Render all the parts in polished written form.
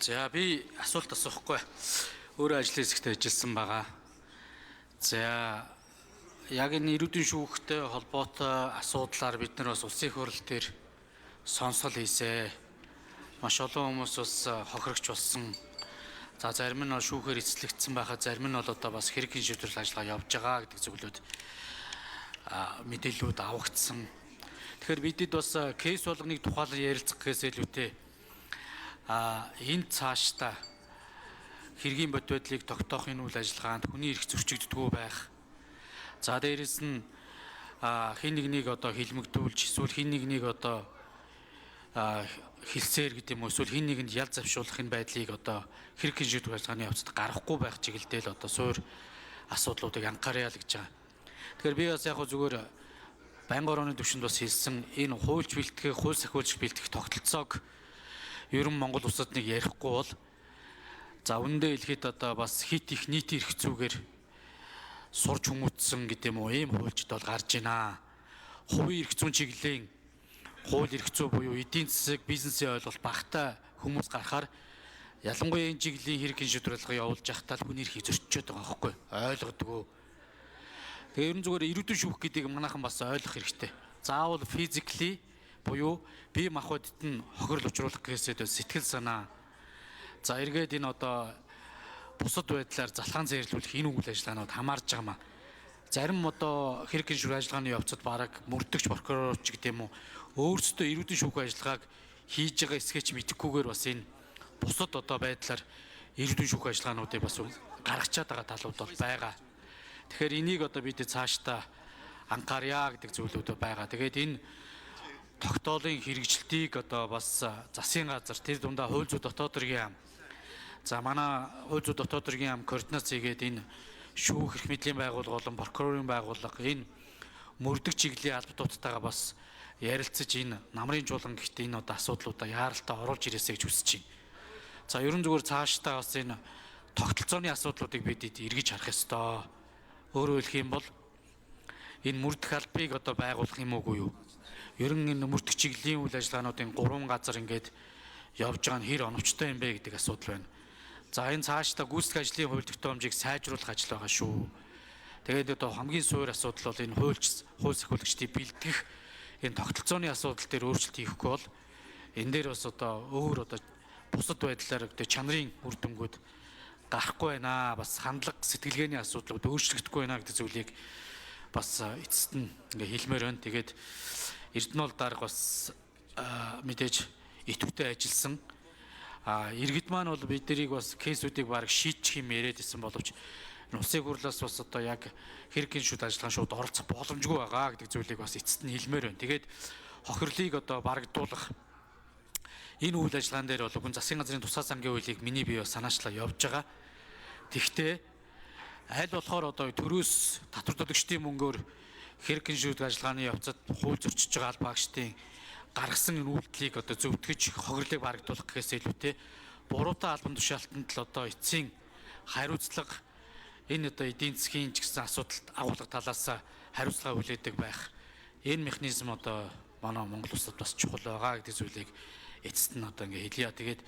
За, би асуулт асуухгүй. Өөрөө ажлын хэсэгт ажилласан байгаа. За, яг энэ ирүүдийн шүүхтэй холбоотой асуудлаар бид нар бас улсын их хурл дээр сонсгол хийсэ. Маш олон хүмүүс бас хохирогч болсон. За, зарим нь шүүхээр эцэслэгдсэн байхад зарим нь бол одоо бас хэрэг шийдвэрлэх ажиллагаа явж байгаа гэдэг зүйлүүд мэдээллүүд авагдсан. Тэгэхээр бидэд бас кейс болгоныг тухайлан ярилцах гэхээс илүүтэй энэ цаашдаа хэргийн бод байдлыг тогтоохын үйл ажиллагаанд хүний эрх зөрчигддэггүй байх. За, дээрэс нь хэн нэгнийг одоо хилмигдүүлж эсвэл хэн нэгнийг одоо хилсээр гэдэг юм уу, эсвэл хэн нэгэнд ял завшуулах энэ байдлыг одоо хэрэг шийдвэр ажиллагааны явцад гаргахгүй байх чиглэлдээ л одоо суур асуудлуудыг анхаарья л гэж байгаа. Тэгэхээр би бас яг зүгээр байнгын орооны төвшөнд бас хэлсэн, энэ хуульч бэлтгэх, хууль сахиулж бэлтгэх тогтолцоог ер нь Монгол улсад нэг ярихгүй бол, за, үнэндээ хэлэхэд одоо бас хит их нийтийн эрх зүйгээр сурч хүмүүжсэн гэдэг юм уу, ийм хуульчд бол гарч байна. Хувийн эрх зүйн чиглэлийн хууль эрх зүй буюу эдийн засаг, бизнесийн ойлголт багатай хүмүүс гарахаар ялангуяа энэ чиглэлийн хэрэг шийдвэр ажиллагаа явуулж байхдаа л хүний эрхийг зөрчиж байгаа байхгүй, ойлгодгоо. Тэгээ ер нь зүгээр ирүүдэн шүүх гэдгийг манайхан бас ойлгох хэрэгтэй. Заавал physically буюу бие махбодд нь хохирол учруулах гэхээсээ сэтгэл санаа. За, эргээд энэ одоо бусад байдлаар залхаан зэрлүүлэх энэ үйл ажиллагаанууд хамаарж байгаа маа. Зарим одоо хэрэг шүүх ажиллагааны явцад бараг мөрдөгч прокурор ч гэдэг юм уу, өөрсдөө ирүүдэн шүүх ажиллагааг хийж байгаа эсхийг ч мэдэхгүйгээр бас энэ бусад одоо байдлаар ирүүдэн шүүх ажиллагаануудыг бас гаргачаад байгаа талууд бол байгаа. Тэгэхээр энийг одоо бид цаашдаа анхаарья гэдэг зүйлүүд байгаа. Тэгээд энэ тогтоолын хэрэгжилтийг одоо бас засгийн газар, тэр дундаа хууль зүйн дотоод хэргийн яам. За, манай хууль зүйн дотоод хэргийн яам координац хийгээд энэ шүүх, эрх мэдлийн байгууллага болон прокурорын байгууллага энэ мөрдөх чиглэлийн албадуудтайгаа бас ярилцаж энэ намрын чуулган гэхдээ энэ одоо асуудлуудаа яаралтай оруулж ирээсэй гэж хүсэж байна. За, ерөн зүгээр цаашдаа бас энэ тогтолцооны асуудлуудыг бид эргэж харах ёстой. Өөрөөр хэлэх юм бол энэ мөрдөх албыг одоо байгуулах юм уугүй юу? Ер нь энэ мөрдөх чиглэлийн үйл ажиллагаануудын гурван газар ингээд явж байгаа нь хэр оновчтой юм бэ гэдэг асуудал байна. За, энэ цаашдаа гүйцэтгэх ажлын хууль тогтоомжийг сайжруулах ажил байгаа шүү. Тэгээд одоо хамгийн суур асуудал бол энэ хуульч, хууль сахиулагчдыг бэлтгэх энэ тогтолцооны асуудал дээр өөрчлөлт хийхгүй бол энэ дээр бас одоо өөр одоо бусад байдлаар одоо чанарын үр дүнгууд гарахгүй байна. Бас хандлага, сэтгэлгээний асуудлууд өөрчлөгдөхгүй байна гэдэг зүйлийг бас эцэст нь ингээ хэлмээр байна. Тэгээд Эрдэнэ дарга бас мэдээж идэвхтэй ажилласан. Иргэд маань бол бид нарыг бас кейсүүдийг бараг шийдчих юм яриад исэн боловч улсын хурлаас бас одоо яг хэрэг шүүд ажиллагаан шууд оролцох боломжгүй байгаа гэдэг зүйлийг бас эцэст нь хэлмээр байна. Тэгээд хохирлыг одоо барагдуулах энэ үйл ажиллагаан дээр бол үгүй засгийн газрын тусгай сангийн хуулийг миний бие бас санаачлаа явж байгаа. Тэгвэл аль болохоор одоо төрөөс татвар төлөгчдийн мөнгөөр хэрэг шүүд ажиллагааны явцад хууль зөрчиж байгаа албаагчдын гаргасан энэ үйлдэлийг одоо зөвтгөж хохирлыг барагдуулах гэхээс илүүтэй буруутай албан тушаалтанд л одоо эцсийн хариуцлага, энэ одоо эдийн засгийн ч гэсэн асуудалд агуулга талаас хариуцлага хүлээдэг байх энэ механизм одоо манай Монгол улсад бас чухал байгаа гэдэг зүйлийг эцэст нь одоо ингээ хэлье. Тэгээд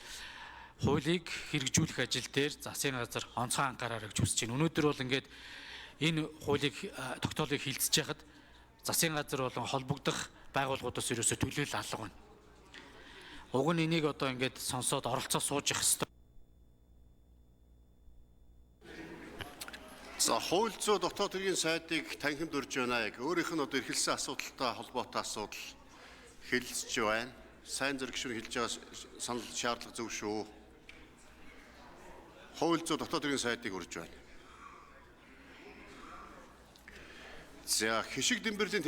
хуулийг хэрэгжүүлэх ажил дээр засгийн газар онцгой анхаараарай гэж хүсэж байна. Өнөөдөр бол ингээд энэ хуулийг, тогтоолыг хилцэж яхад засгийн газар болон холбогдох байгууллагуудаас ерөөсөө төлөөлөл алга байна. Уг нь энийг одоо ингээд сонсоод оролцоо сууж явах ёстой. За, хууль зүйн дотоод хэргийн сайдыг танхимд урьж байна. Яг өөрийнх нь одоо эрхэлсэн асуудалтай холбоотой асуудал хэлэлцэж байна. Сайн зэрэг гишүүн хэлж байгаа санал шаардлага зөв шүү. Хууль зүйн дотоод хэргийн сайдыг урьж байна. За, хишиг дэмбэрлийн